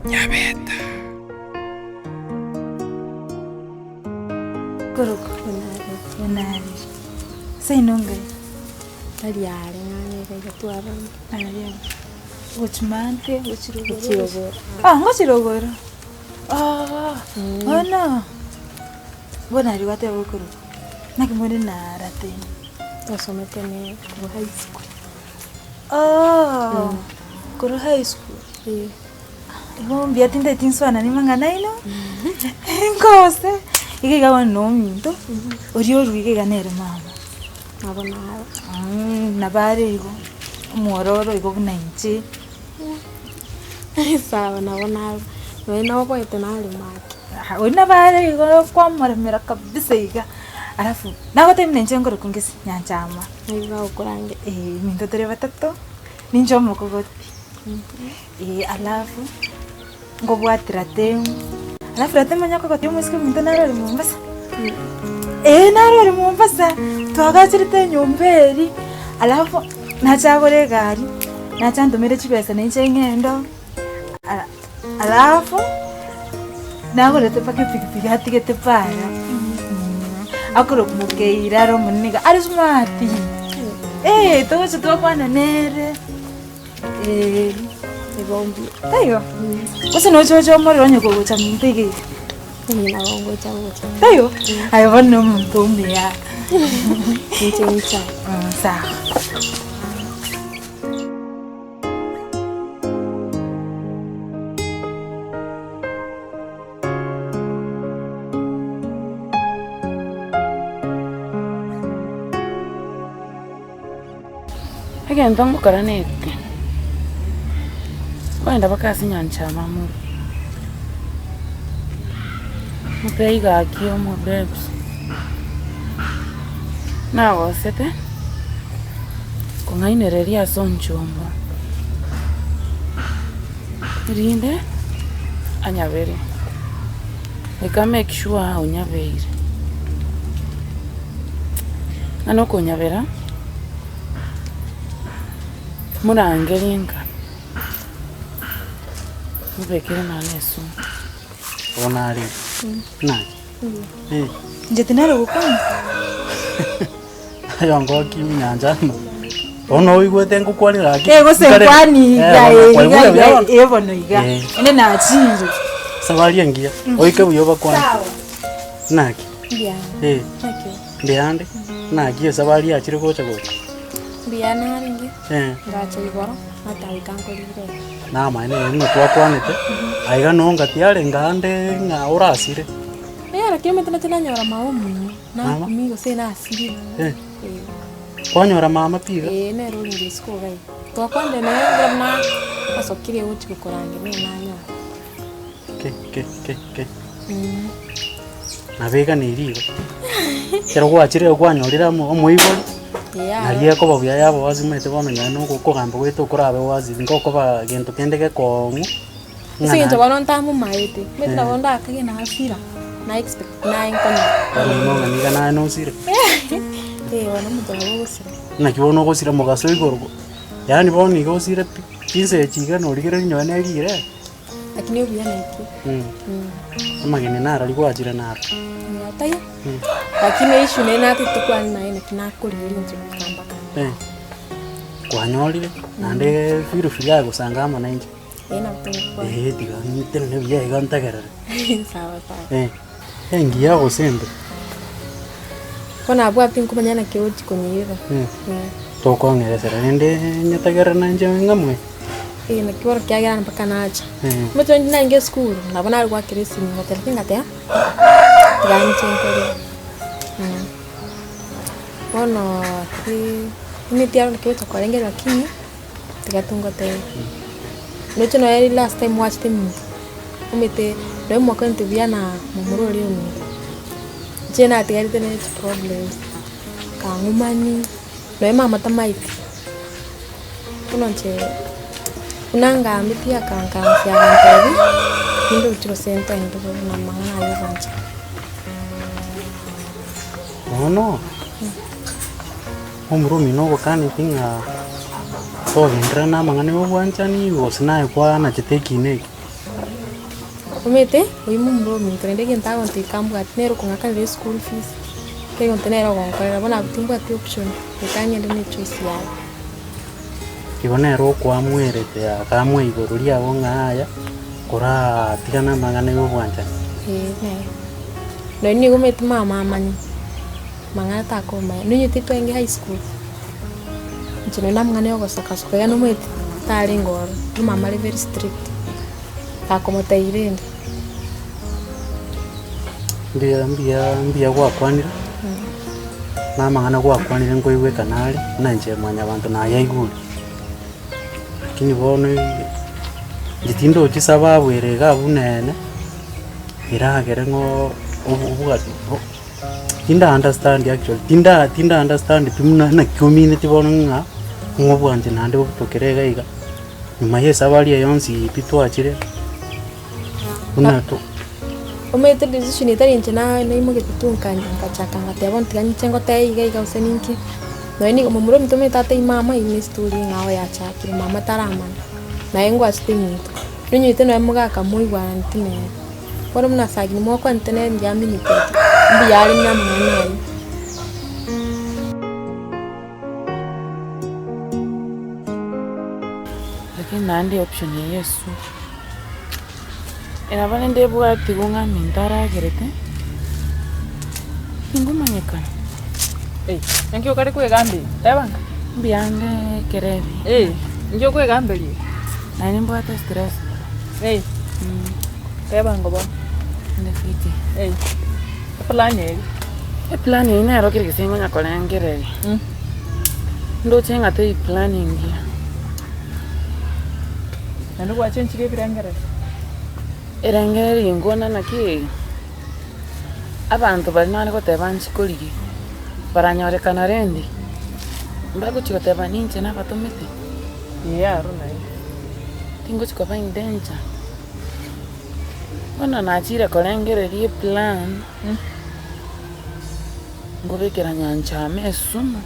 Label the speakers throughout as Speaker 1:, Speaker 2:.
Speaker 1: Nyabeta.
Speaker 2: Korokwa Bonareri. Seino ngai?
Speaker 3: Tari are ng'a iga iga twarora.
Speaker 2: Aria. Gochia mante, gochia rogoro.
Speaker 3: Gochia rogoro.
Speaker 2: Ah, ngochia rogoro? Ah, bono, Bonareri gwateba okorokwa. Naki more na rateni?
Speaker 3: Twasomete ne korwa high school.
Speaker 2: Oh, korwa high school?
Speaker 3: Eh.
Speaker 2: Igo mbuya tintageti nsoananie mang'ana aino, nkose, iga iga bono na ominto, oria orwa iga iga nere mama.
Speaker 3: Nabo naro.
Speaker 2: Nabo are igo, omwororo igo buna inche.
Speaker 3: Sawa nabo naro, nonye noboete narema ake.
Speaker 2: Oyio nabo are igo kwamoremera kabisa iga, alafu nagotebia buna inche nkorokwa ngese Nyanchama.
Speaker 3: Naki bagokorangeria?
Speaker 2: Eh, minto tore batato, ninche omokogoti. Eh, alafu nkobwati ratemu, alafu ratemu onye kogotia omosike ominto naro ore Mombasa, eh naro ore Mombasa, twagacherete enyomba eria, alafu nacha agore egari, nacha antomere chibesa na inche ng'ende oo, ala alafu nagorete mpaka epikipiki atigete para, akorokwa Mokeira are omonene iga, are smart, eh togocha twakwana nere. Eh,
Speaker 3: Igo mbuya.
Speaker 2: taiyo? Gose noche oche omorero onye kogocha monto iga iga?
Speaker 3: Onye nabo ngocha gocha.
Speaker 2: Taiyo? Aye bono na omonto omuya.
Speaker 3: Inche inche.
Speaker 2: Mm, sawa.
Speaker 4: Egento ngokora neke, nkoenda mpaka ase enyancha ya mama oria, motebie gaki omobebs, nagosete kong'ainereria ase onchomba, erinde anyabere, goika make sure onyabeire. Ng'a nokonyabera, morangerie nka, mobekere nonya na esumu.
Speaker 5: Bono are naki? Eh.
Speaker 2: Inche tinare gokwana.
Speaker 5: Aye ongoki nyancha amo. Bono oigwete ngokwanera gaki.
Speaker 2: Eh, gose
Speaker 5: Nkare-
Speaker 2: nkwani iga,
Speaker 5: Eh, bono
Speaker 2: eh,
Speaker 5: kwaigure
Speaker 2: iga,
Speaker 5: buya
Speaker 2: iga,
Speaker 5: bono?
Speaker 2: eh, bono iga.
Speaker 5: Eh.
Speaker 2: Ende nachire.
Speaker 5: Safari engiya. Oike buya obakwane.
Speaker 2: Sawa.
Speaker 5: Naki?
Speaker 3: Mbuya.
Speaker 5: Eh.
Speaker 3: Naki?
Speaker 5: Mbuyande, naki esabari yachire gocha gocha?
Speaker 3: Mbuya narenge,
Speaker 5: Eh.
Speaker 3: ngacha igoro, natageka nkorire.
Speaker 5: Namaene ere buna twakwanete, aiga noo ngati arenge ande ng'a orasire.
Speaker 3: Eeh lakini omanyete nache nanyora mama omuya,
Speaker 5: Mama?
Speaker 3: nakumia gose nasirire.
Speaker 5: Eh.
Speaker 3: Eh.
Speaker 5: Kwanyora mama pi iga?
Speaker 3: Eeh nere orenge isiko iga iga. Twakwanire nere ekero buna asokire gochia gokorangeria nere nanyora.
Speaker 5: Ke ke ke ke. Nabegane rigo. Ekero gwachire kwanyorire amo omoibori, nari ekoba buya yaba wazi omanyete bono nonye na okogamba gwaito okorabe wazi ngokoba gento kende gekong'u, ng'a
Speaker 3: Ase eng'encho
Speaker 5: naende
Speaker 3: bono ntamomaete, omanyete nabo ndakage nasira, na expect naye nkonyora.
Speaker 5: Bono buna ng'a niga naye nosire.
Speaker 3: Eh bono omonto nabo ogosira.
Speaker 5: Naki bono ogosira mogaso igoro, yaani bono iga osire pi, chinsa echi iga norigereria nonye na erire.
Speaker 3: Lakini obuya naikwe.
Speaker 5: Amagena narori gwachire naro.
Speaker 3: Taiyo. Lakini issue nere natete tokwane naye naki nakorigereria inche goika mpaka.
Speaker 5: Kwanyorire, naende feel free aye gosanga amo nainche.
Speaker 3: Ee nabo togokwana.
Speaker 5: Eeh tiga ntenene buya iga ntegerere.
Speaker 3: Sawa sawa.
Speaker 5: Engiya gose embe?
Speaker 3: Bono abwate nkomanya naki ogochi konyeirera.
Speaker 5: Tokong'eresera rende nyetegerere nainche ng'amue.
Speaker 3: Ee naki bono kiagera mpaka nacha. Omanyete onye narenge esukuru, nabo nare goakera esimi ngoteba ki ngateba, tiga inche nkore. Bono ki emeti yaro naki ogocha korengerera lakini, tiga tu ngotebie. Ndoche nonya last time gwachete minto, omanyete nonya mwakanete buya na momura oria ominto, inche natigarete ne chiproblems, kang'umani, nonya mama tamaeti. Bono inche buna ngambetie akankansia agantebia, tindochi gose ntende bobe na amang'ana aya obwanchani.
Speaker 5: Bono, omorwoti omino ogokaneti ng'a togenderera na amang'ana ya obwanchani gose naye kwanachete ekina eke.
Speaker 3: Omanyete, oyio momura ominto naende egento agontebia kambwati nere okong'akanera eschool fees, kera egento nere ogonkorera, bono abwo timbwati option, goika ng'ende na echoice yaye.
Speaker 5: Igo nere okoamuerete akaamua igoro riago ng'a aya, koratigane amang'ana y'obwanchani.
Speaker 3: Ee nere. Nonye nigo omanyete mama amanye, mang'ana takomanya, nonye titwarenge high school, inche nonye na amang'ana ya ogosoka soka iga nomanyete tarenge ororo, mama are very strict, gakomotebia rende.
Speaker 5: Mbuya mbuya mbuya gwakwanire, na amang'ana gwakwanire nkoigwekana are, buna inche mwanyabanto nayaigure. Lakini bono inche tindochi sababu ere iga abwo nene, eragere ng'o obu obwati bo tinda understand actually, tinda tinda understand pi buna naki omineti bono ng'a ng'a obwanchani naende bobutokere iga iga, nyuma ya esabari eye yonsi pi twachire. Buna to.
Speaker 3: Omanyete decision etari inche na naimogete tu nka nkachaka ngateba bono tiga ninche ngotebe iga iga gose ninki, nonye nigo momura ominto omanyete atebie mama eywo ne estory eng'ao yachakire mama taramanya, naye ngwachete eminto, nonyenyete nonye mogaka moigwananeti nere. Bono buna sagini mokwanete nere mbuya aminyoketi, mbuya are na amang'ana aywo.
Speaker 4: Lakini naende option eye yesu. Nabo rende ebwatigwe ng'a minto aragerete, tingomanyekana.
Speaker 1: Naki okare kwegamberia? Teba nka.
Speaker 4: Mbuya ande ekerebi.
Speaker 1: Inki okwegamberia?
Speaker 4: Naende nimbwate stress mono.
Speaker 1: Teba nko bono.
Speaker 4: Inde fiti.
Speaker 1: Eplan eri.
Speaker 4: Eplan eyio nero kera gese ngonya korengereria. Ndoche ng'a teri plan engiya.
Speaker 1: Naende gwachenchirie ebirengererio.
Speaker 4: Erengererio nkona naki abanto baria nare goteba nchi korigia, baranyorekana rende, mbagochi goteba ninche nabatomete.
Speaker 1: Ee aro naende.
Speaker 4: Tingochi koba in danger. Bono nachire korengereria eplan, nkobekera nyancha ame esumu,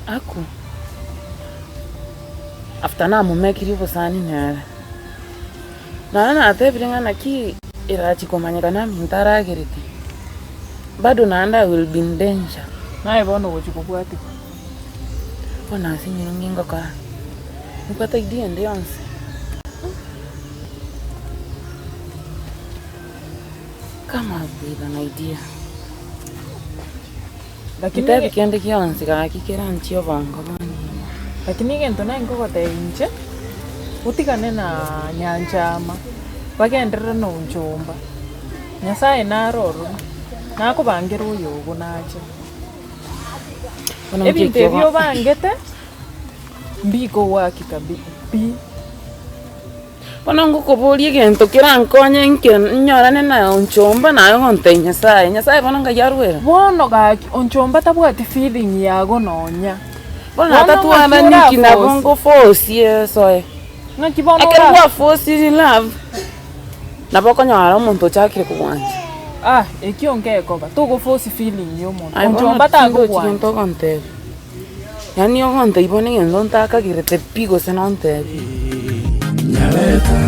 Speaker 4: aku. After namomekirie obosani nere, nonya natebire ng'a naki erachie komanyekana aminto aragerete, bado naende I will be in danger.
Speaker 1: Naye bono ogochia kobwatigwa.
Speaker 4: Bono ase enyoro ng'e ngokora, nimbwate idea ende yonsi. Come up with an idea.
Speaker 1: Lakini
Speaker 4: Ntebi kende gionsi gaki keranchie obongo bwane ime.
Speaker 1: Lakini egento naye nkogotebia inche, otigane na nyanchama, bagenderere na onchomba, Nyasaye nare ororo, nakobangera oyo ogo nache.
Speaker 4: Bono inki
Speaker 1: Ebinto
Speaker 4: ekio
Speaker 1: ebio
Speaker 4: bo-
Speaker 1: obangete, mbikowakika bi pi.
Speaker 4: Bono ngokoboria egento kerankonye inke nyorane na onchomba naye ogontebia Nyasaye, Nyasaye bono ngai arwere?
Speaker 1: Bono gaki onchomba tabwati feeling yago nonya.
Speaker 4: Bono
Speaker 1: Bono ng'aki
Speaker 4: natatwara niki nabo
Speaker 1: oraforce?
Speaker 4: ngoforce esoe.
Speaker 1: Ng'aki bono
Speaker 4: Ekero
Speaker 1: ora
Speaker 4: gwafosiri love, nabo okonyora omonto ochakire kogwancha.
Speaker 1: Ah, ekio ngekoba, togoforce feeling ya omonto,
Speaker 4: Aye bono
Speaker 1: onchomba
Speaker 4: tindochi
Speaker 1: tagogwancha.
Speaker 4: gento ogontebia. Yaani ogontebia bono egento ntakagerete pi gose nontebie.
Speaker 6: Nyareta.